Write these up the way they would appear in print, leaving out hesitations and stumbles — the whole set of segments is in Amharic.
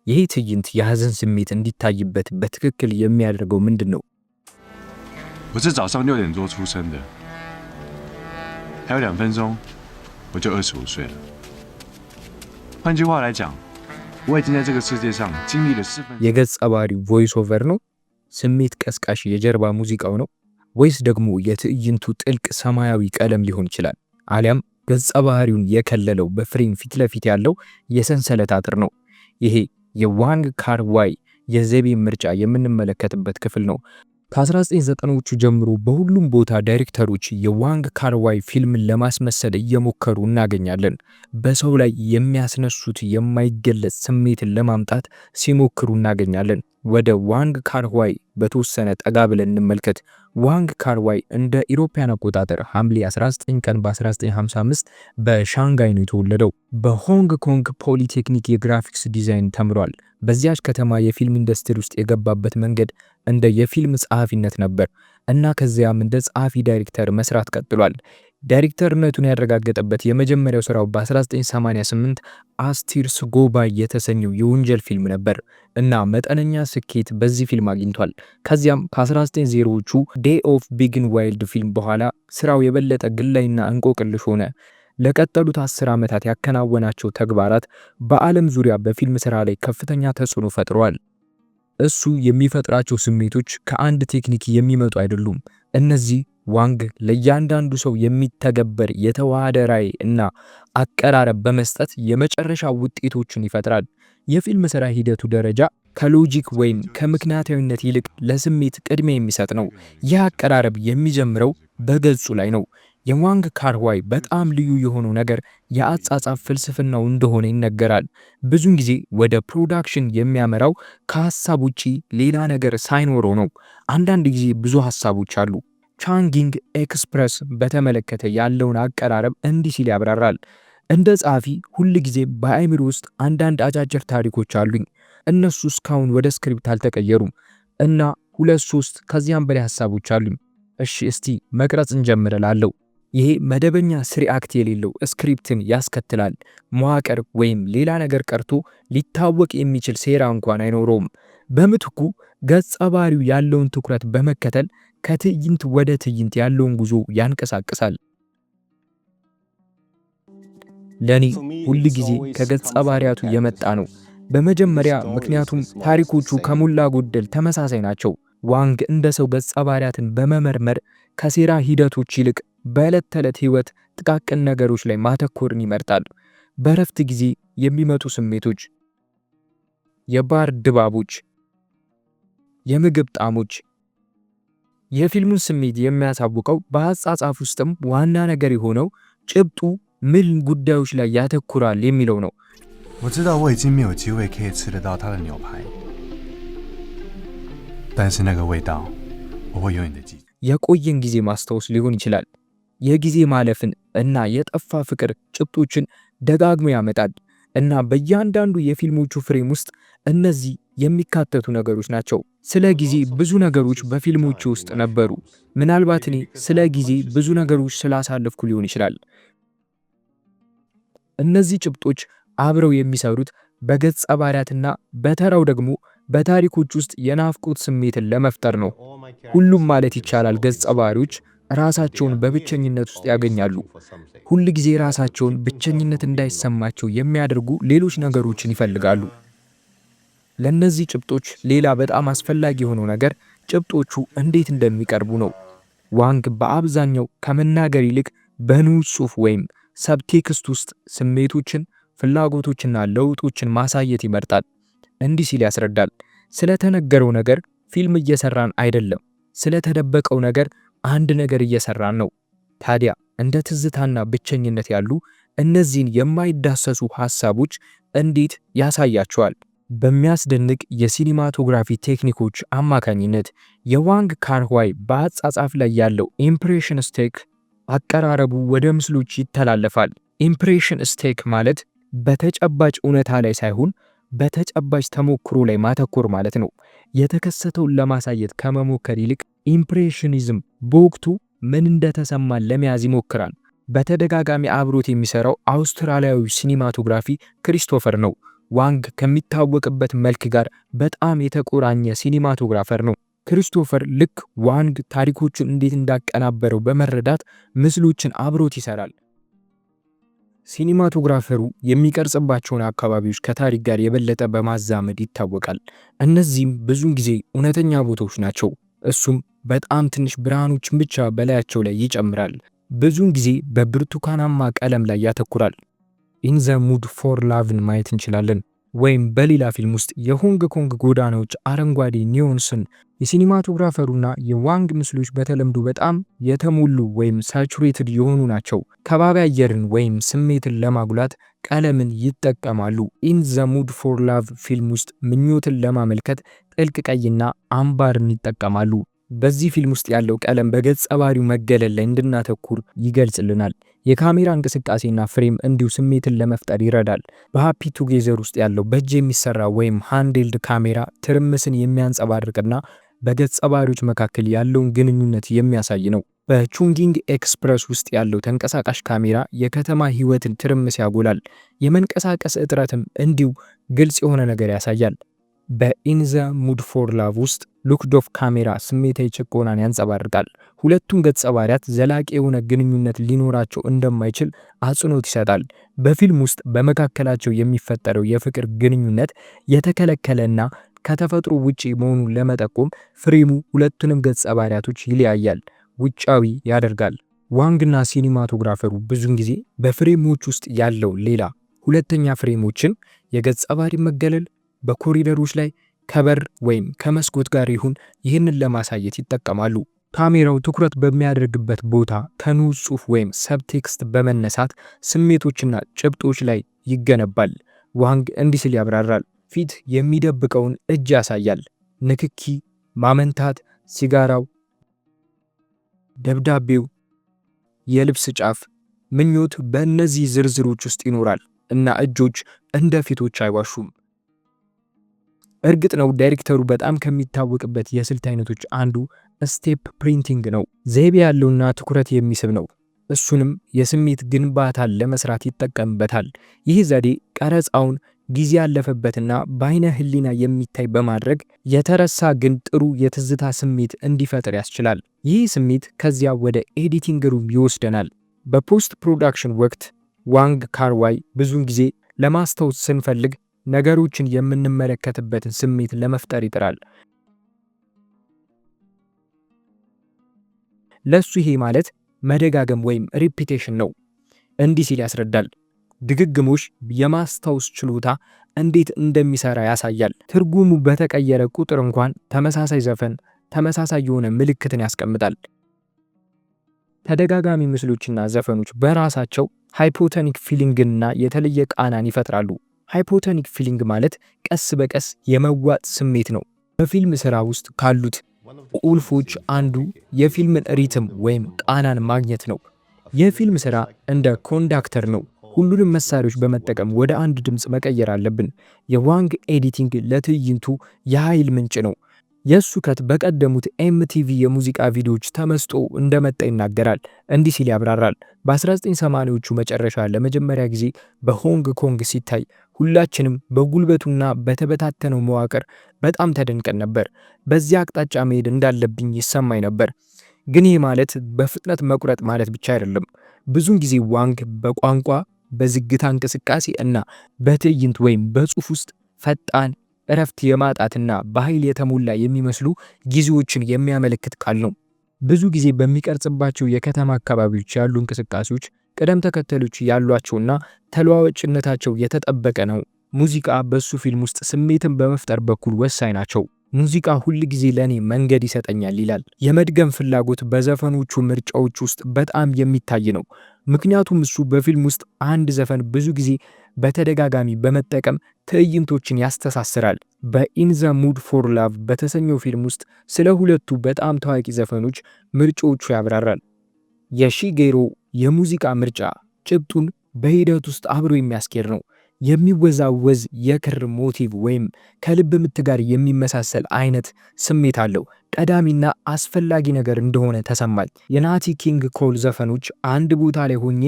ይህ ትዕይንት የሐዘን ስሜት እንዲታይበት በትክክል የሚያደርገው ምንድን ነው? 我是早上6点多出生的，还有2分钟我就25岁了。换句话来讲，我已经在这个世界上经历了四分。 የገጸ ባህሪው voice over ነው? ስሜት ቀስቃሽ የጀርባ ሙዚቃው ነው? ወይስ ደግሞ የትዕይንቱ ጥልቅ ሰማያዊ ቀለም ሊሆን ይችላል? አሊያም ገጸ ባህሪውን የከለለው በ frame ፊት ለፊት ያለው የሰንሰለት አጥር ነው። ይሄ የዋንግ ካር ዋይ የዘቤ ምርጫ የምንመለከትበት ክፍል ነው። ከ1990ዎቹ ጀምሮ በሁሉም ቦታ ዳይሬክተሮች የዋንግ ካርዋይ ፊልምን ለማስመሰል እየሞከሩ እናገኛለን። በሰው ላይ የሚያስነሱት የማይገለጽ ስሜትን ለማምጣት ሲሞክሩ እናገኛለን። ወደ ዋንግ ካርዋይ በተወሰነ ጠጋ ብለን እንመልከት። ዋንግ ካርዋይ እንደ ኢሮፓያን አቆጣጠር ሐምሌ 19 ቀን በ1955 በሻንጋይ ነው የተወለደው። በሆንግ ኮንግ ፖሊቴክኒክ የ graphics design ተምሯል። በዚያች ከተማ የፊልም ኢንዱስትሪ ውስጥ የገባበት መንገድ እንደ የፊልም ጸሐፊነት ነበር እና ከዚያም እንደ ጸሐፊ ዳይሬክተር መስራት ቀጥሏል። ዳይሬክተርነቱን ያረጋገጠበት የመጀመሪያው ስራው በ1988 As Tears Go By የተሰኘው የወንጀል ፊልም ነበር እና መጠነኛ ስኬት በዚህ ፊልም አግኝቷል። ከዚያም ከ1900ዎቹ Day of Being Wild ፊልም በኋላ ስራው የበለጠ ግላዊና እንቆቅልሽ ሆነ። ለቀጠሉት 10 ዓመታት ያከናወናቸው ተግባራት በዓለም ዙሪያ በፊልም ስራ ላይ ከፍተኛ ተጽዕኖ ፈጥረዋል። እሱ የሚፈጥራቸው ስሜቶች ከአንድ ቴክኒክ የሚመጡ አይደሉም። እነዚህ ዋንግ ለእያንዳንዱ ሰው የሚተገበር የተዋሃደ ራዕይ እና አቀራረብ በመስጠት የመጨረሻ ውጤቶችን ይፈጥራል። የፊልም ስራ ሂደቱ ደረጃ ከ logic ወይም ከምክንያታዊነት ይልቅ ለስሜት ቅድሚያ የሚሰጥ ነው። ይህ አቀራረብ የሚጀምረው በገጹ ላይ ነው። የዋንግ ካርዋይ በጣም ልዩ የሆነው ነገር የአጻጻፍ ፍልስፍናው እንደሆነ ይነገራል። ብዙን ጊዜ ወደ production የሚያመራው ከሀሳብ ውጪ ሌላ ነገር ሳይኖረው ነው። አንዳንድ ጊዜ ብዙ ሀሳቦች አሉ። Chungking Express በተመለከተ ያለውን አቀራረብ እንዲህ ሲል ያብራራል። እንደ ጸሐፊ ሁል ጊዜ በአእምሮዬ ውስጥ አንዳንድ አጫጭር ታሪኮች አሉኝ። እነሱ እስካሁን ወደ script አልተቀየሩም እና ሁለት፣ ሶስት ከዚያም በላይ ሀሳቦች አሉኝ። እሺ፣ እስቲ መቅረጽ እንጀምር እላለሁ። ይሄ መደበኛ three act የሌለው script ን ያስከትላል። መዋቅር ወይም ሌላ ነገር ቀርቶ ሊታወቅ የሚችል ሴራ እንኳን አይኖረውም። በምትኩ ገጸ ባህሪው ያለውን ትኩረት በመከተል ከትዕይንት ወደ ትዕይንት ያለውን ጉዞ ያንቀሳቅሳል። ለኔ ሁል ጊዜ ከገጸ ባህሪያቱ የመጣ ነው። በመጀመሪያ ምክንያቱም ታሪኮቹ ከሞላ ጎደል ተመሳሳይ ናቸው። ዋንግ እንደ ሰው ገጸ ባህሪያትን በመመርመር ከሴራ ሂደቶች ይልቅ በዕለት ተዕለት ሕይወት ጥቃቅን ነገሮች ላይ ማተኮርን ይመርጣል። በእረፍት ጊዜ የሚመጡ ስሜቶች፣ የባር ድባቦች፣ የምግብ ጣዕሞች። የፊልሙን ስሜት የሚያሳውቀው በአጻጻፍ ውስጥም ዋና ነገር የሆነው ጭብጡ ምን ጉዳዮች ላይ ያተኩራል የሚለው ነው። 我知道我已经没有机会可以吃得到他的牛排，但是那个味道我会永远的记住。 የቆየን ጊዜ ማስታወስ ሊሆን ይችላል። የጊዜ ማለፍን እና የጠፋ ፍቅር ጭብጦችን ደጋግሞ ያመጣል እና በእያንዳንዱ የፊልሞቹ frame ውስጥ እነዚህ የሚካተቱ ነገሮች ናቸው። ስለ ጊዜ ብዙ ነገሮች በፊልሞቹ ውስጥ ነበሩ። ምናልባት እኔ ስለ ጊዜ ብዙ ነገሮች ስላሳለፍኩ ሊሆን ይችላል። እነዚህ ጭብጦች አብረው የሚሰሩት በገጸ ባህሪያትና በተራው ደግሞ በታሪኮች ውስጥ የናፍቆት ስሜትን ለመፍጠር ነው። ሁሉም ማለት ይቻላል ገጸ ባህሪዎች ራሳቸውን በብቸኝነት ውስጥ ያገኛሉ። ሁል ጊዜ ራሳቸውን ብቸኝነት እንዳይሰማቸው የሚያደርጉ ሌሎች ነገሮችን ይፈልጋሉ። ለእነዚህ ጭብጦች ሌላ በጣም አስፈላጊ የሆነው ነገር ጭብጦቹ እንዴት እንደሚቀርቡ ነው። ዋንግ በአብዛኛው ከመናገር ይልቅ በንዑስ ጽሑፍ ወይም subtext ውስጥ ስሜቶችን፣ ፍላጎቶችና ለውጦችን ማሳየት ይመርጣል። እንዲህ ሲል ያስረዳል። ስለተነገረው ነገር ፊልም እየሰራን አይደለም፣ ስለተደበቀው ነገር አንድ ነገር እየሰራን ነው። ታዲያ እንደ ትዝታና ብቸኝነት ያሉ እነዚህን የማይዳሰሱ ሐሳቦች እንዴት ያሳያቸዋል? በሚያስደንቅ የ cinematography ቴክኒኮች አማካኝነት። የዋንግ ካርዋይ በአጻጻፍ ላይ ያለው impressionistic አቀራረቡ ወደ ምስሎች ይተላለፋል። Impressionistic ማለት በተጨባጭ እውነታ ላይ ሳይሆን በተጨባጭ ተሞክሮ ላይ ማተኮር ማለት ነው። የተከሰተውን ለማሳየት ከመሞከር ይልቅ impressionism በወቅቱ ምን እንደተሰማን ለመያዝ ይሞክራል። በተደጋጋሚ አብሮት የሚሰራው አውስትራሊያዊ cinematography ክሪስቶፈር ነው። ዋንግ ከሚታወቅበት መልክ ጋር በጣም የተቆራኘ cinematographer ነው። ክሪስቶፈር ልክ ዋንግ ታሪኮቹን እንዴት እንዳቀናበረው በመረዳት ምስሎችን አብሮት ይሰራል። Cinematographer ኡ የሚቀርጽባቸውን አካባቢዎች ከታሪክ ጋር የበለጠ በማዛመድ ይታወቃል። እነዚህም ብዙውን ጊዜ እውነተኛ ቦታዎች ናቸው። እሱም በጣም ትንሽ ብርሃኖችን ብቻ በላያቸው ላይ ይጨምራል። ብዙውን ጊዜ በብርቱካናማ ቀለም ላይ ያተኩራል። In the Mood for Love ን ማየት እንችላለን። ወይም በሌላ ፊልም ውስጥ የሆንግ ኮንግ ጎዳናዎች አረንጓዴ neons ን። የ cinematographer ኡና የዋንግ ምስሎች በተለምዶ በጣም የተሞሉ ወይም saturated የሆኑ ናቸው። ከባቢ አየርን ወይም ስሜትን ለማጉላት ቀለምን ይጠቀማሉ። In the Mood for Love ፊልም ውስጥ ምኞትን ለማመልከት ጥልቅ ቀይና አምባርን ይጠቀማሉ። በዚህ ፊልም ውስጥ ያለው ቀለም በገጸ ባህሪው መገለል ላይ እንድናተኩር ይገልጽልናል። የካሜራ እንቅስቃሴና frame እንዲሁ ስሜትን ለመፍጠር ይረዳል። በ Happy Together ውስጥ ያለው በእጅ የሚሰራ ወይም handheld ካሜራ ትርምስን የሚያንጸባርቅና በገጸ ባህሪዎች መካከል ያለውን ግንኙነት የሚያሳይ ነው። በ Chungking Express ውስጥ ያለው ተንቀሳቃሽ ካሜራ የከተማ ሕይወትን ትርምስ ያጎላል። የመንቀሳቀስ እጥረትም እንዲሁ ግልጽ የሆነ ነገር ያሳያል። በ In the Mood for Love ውስጥ locked off ካሜራ ስሜታዊ ጭቆናን ያንጸባርቃል። ሁለቱም ገጸ ባህሪያት ዘላቂ የሆነ ግንኙነት ሊኖራቸው እንደማይችል አጽንኦት ይሰጣል። በፊልም ውስጥ በመካከላቸው የሚፈጠረው የፍቅር ግንኙነት የተከለከለና ከተፈጥሮ ውጪ መሆኑን ለመጠቆም frame ኡ ሁለቱንም ገጸ ባህሪያቶች ይለያያል፣ ውጫዊ ያደርጋል። ዋንግና cinematographer ኡ ብዙውን ጊዜ በ frame ኦች ውስጥ ያለው ሌላ ሁለተኛ frame ኦችን፣ የገጸ ባህሪ መገለል በኮሪደሮች ላይ ከበር ወይም ከመስኮት ጋር ይሁን፣ ይህንን ለማሳየት ይጠቀማሉ። ካሜራው ትኩረት በሚያደርግበት ቦታ ከንዑስ ጽሑፍ ወይም subtext በመነሳት ስሜቶችና ጭብጦች ላይ ይገነባል። ዋንግ እንዲህ ሲል ያብራራል። ፊት የሚደብቀውን እጅ ያሳያል። ንክኪ፣ ማመንታት፣ ሲጋራው፣ ደብዳቤው፣ የልብስ ጫፍ፣ ምኞት በእነዚህ ዝርዝሮች ውስጥ ይኖራል እና እጆች እንደ ፊቶች አይዋሹም። እርግጥ ነው ዳይሬክተሩ በጣም ከሚታወቅበት የስልት አይነቶች አንዱ step printing ነው። ዘይቤ ያለውና ትኩረት የሚስብ ነው። እሱንም የስሜት ግንባታን ለመስራት ይጠቀምበታል። ይህ ዘዴ ቀረጻውን ጊዜ ያለፈበትና በአይነ ህሊና የሚታይ በማድረግ የተረሳ ግን ጥሩ የትዝታ ስሜት እንዲፈጥር ያስችላል። ይህ ስሜት ከዚያ ወደ editing room ይወስደናል። በ post production ወቅት ዋንግ ካርዋይ ብዙውን ጊዜ ለማስታወስ ስንፈልግ ነገሮችን የምንመለከትበትን ስሜት ለመፍጠር ይጥራል። ለሱ ይሄ ማለት መደጋገም ወይም repetition ነው። እንዲህ ሲል ያስረዳል። ድግግሞሽ የማስታወስ ችሎታ እንዴት እንደሚሰራ ያሳያል። ትርጉሙ በተቀየረ ቁጥር እንኳን ተመሳሳይ ዘፈን ተመሳሳይ የሆነ ምልክትን ያስቀምጣል። ተደጋጋሚ ምስሎችና ዘፈኖች በራሳቸው hypnotic feeling ንና የተለየ ቃናን ይፈጥራሉ። Hypnotic feeling ማለት ቀስ በቀስ የመዋጥ ስሜት ነው። በፊልም ስራ ውስጥ ካሉት ቁልፎች አንዱ የፊልምን rhythm ወይም ቃናን ማግኘት ነው። የፊልም ስራ እንደ conductor ነው። ሁሉንም መሳሪያዎች በመጠቀም ወደ አንድ ድምፅ መቀየር አለብን። የዋንግ editing ለትዕይንቱ የኃይል ምንጭ ነው። የእሱ cut በቀደሙት MTV የሙዚቃ ቪዲዮዎች ተመስጦ እንደመጣ ይናገራል። እንዲህ ሲል ያብራራል። በ1980ዎቹ መጨረሻ ለመጀመሪያ ጊዜ በሆንግ ኮንግ ሲታይ ሁላችንም በጉልበቱና በተበታተነው መዋቅር በጣም ተደንቀን ነበር። በዚያ አቅጣጫ መሄድ እንዳለብኝ ይሰማኝ ነበር። ግን ይህ ማለት በፍጥነት መቁረጥ ማለት ብቻ አይደለም። ብዙውን ጊዜ ዋንግ በቋንቋ፣ በዝግታ እንቅስቃሴ እና በትዕይንት ወይም በጽሑፍ ውስጥ ፈጣን እረፍት የማጣትና በኃይል የተሞላ የሚመስሉ ጊዜዎችን የሚያመለክት ቃል ነው። ብዙ ጊዜ በሚቀርጽባቸው የከተማ አካባቢዎች ያሉ እንቅስቃሴዎች ቅደም ተከተሎች ያሏቸውና ተለዋዋጭነታቸው የተጠበቀ ነው። ሙዚቃ በሱ ፊልም ውስጥ ስሜትን በመፍጠር በኩል ወሳኝ ናቸው። ሙዚቃ ሁል ጊዜ ለእኔ መንገድ ይሰጠኛል ይላል። የመድገም ፍላጎት በዘፈኖቹ ምርጫዎች ውስጥ በጣም የሚታይ ነው። ምክንያቱም እሱ በፊልም ውስጥ አንድ ዘፈን ብዙ ጊዜ በተደጋጋሚ በመጠቀም ትዕይንቶችን ያስተሳስራል። በ In the Mood for Love በተሰኘው ፊልም ውስጥ ስለ ሁለቱ በጣም ታዋቂ ዘፈኖች ምርጫዎቹ ያብራራል። የሺጌሮ የሙዚቃ ምርጫ ጭብጡን በሂደት ውስጥ አብሮ የሚያስኬድ ነው። የሚወዛወዝ የክር motif ወይም ከልብ ምት ጋር የሚመሳሰል አይነት ስሜት አለው። ቀዳሚና አስፈላጊ ነገር እንደሆነ ተሰማኝ። የናቲ ኪንግ ኮል ዘፈኖች አንድ ቦታ ላይ ሆኜ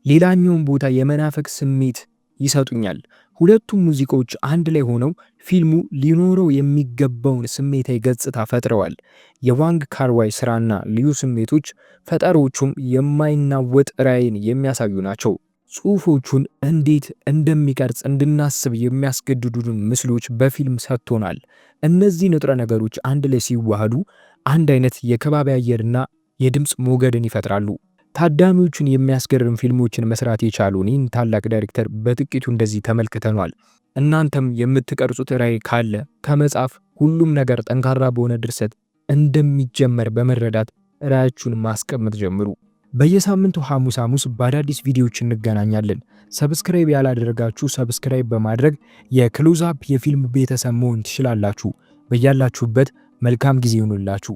ሌላኛውን ቦታ የመናፈቅ ስሜት ይሰጡኛል። ሁለቱም ሙዚቃዎች አንድ ላይ ሆነው ፊልሙ ሊኖረው የሚገባውን ስሜታዊ ገጽታ ፈጥረዋል። የዋንግ ካርዋይ ስራና ልዩ ስሜቶች ፈጠሮቹም የማይናወጥ ራዕይን የሚያሳዩ ናቸው። ጽሑፎቹን እንዴት እንደሚቀርጽ እንድናስብ የሚያስገድዱን ምስሎች በፊልም ሰጥቶናል። እነዚህ ንጥረ ነገሮች አንድ ላይ ሲዋሃዱ አንድ አይነት የከባቢ አየርና የድምፅ ሞገድን ይፈጥራሉ። ታዳሚዎቹን የሚያስገርም ፊልሞችን መስራት የቻሉን ይህን ታላቅ ዳይሬክተር በጥቂቱ እንደዚህ ተመልክተኗል። እናንተም የምትቀርጹት ራዕይ ካለ ከመጻፍ ሁሉም ነገር ጠንካራ በሆነ ድርሰት እንደሚጀመር በመረዳት ራዕያችሁን ማስቀመጥ ጀምሩ። በየሳምንቱ ሐሙስ ሐሙስ በአዳዲስ ቪዲዮዎች እንገናኛለን። Subscribe ያላደረጋችሁ subscribe በማድረግ የክሎዝአፕ የፊልም ቤተሰብ መሆን ትችላላችሁ። በያላችሁበት መልካም ጊዜ ይሁንላችሁ።